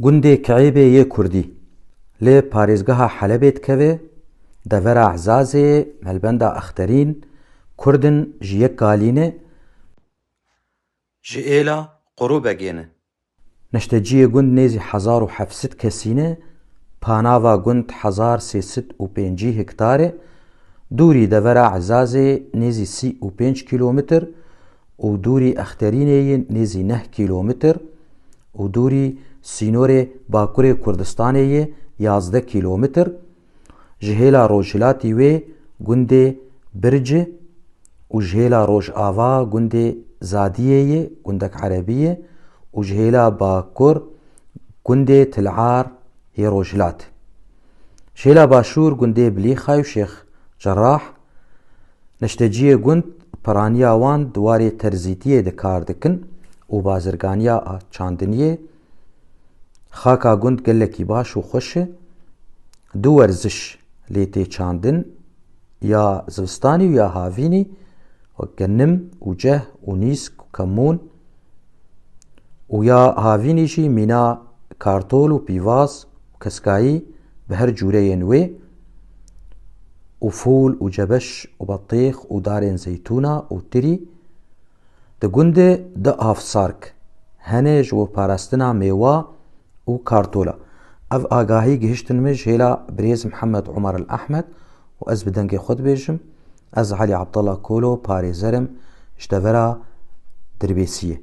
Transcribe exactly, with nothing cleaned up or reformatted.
Gundê Kiêbê yê Kurdî lê parêzgeha Helebê dikeve, devera Ezazê, melbenda Exterîn, Kurd in ji yek kalî ne. Ji êla Qurûbegê ne. Neşteciyê gund nêzî hezar û heft sed kesî ne, panava gund hezar sê sed û pêncî hektar e, dûrî devera Ezazê nêzî sî û pênc kîlometr û dûrî Exterînê yê nêzî neh kîlometr û dûrî sînorê Bakurê Kurdistanê yê yazdeh kîlometr. Ji hêla rojhilatî wê gundê Birci û ji hêla rojava gundê Zadiyê yê, gundek erebî ye, û ji hêla bakur gundê Til'ar yê rojhilat. Ji hêla başûr gundê Bilîxay û Şêx Cerrah. Neşteciyê gund, piraniya wan di warê terzîtiyê de kar dikin û bazirganiya çandiniyê. Xaka gund gelekî baş û xweş e. Du werziş lê tê çandin, ya zivistanî û ya havînî, wek genim û ceh û nîsk û kemûn. Û ya havînî jî mîna kartol û pîvaz û keskayî bi her cûreyên wê û fûl û cebeş û betîx û darên zeytûna û tirî. Di gundê di avsark hene ji bo parastina mêwa û kartola. Ev agahî gihiştin min ji hêla birêz Mihemed Omer El Ehmed û ez bi dengê xwe dibêjim, ez Elî Abdullah Kolo parêzer im ji devera Dirbêsiyê.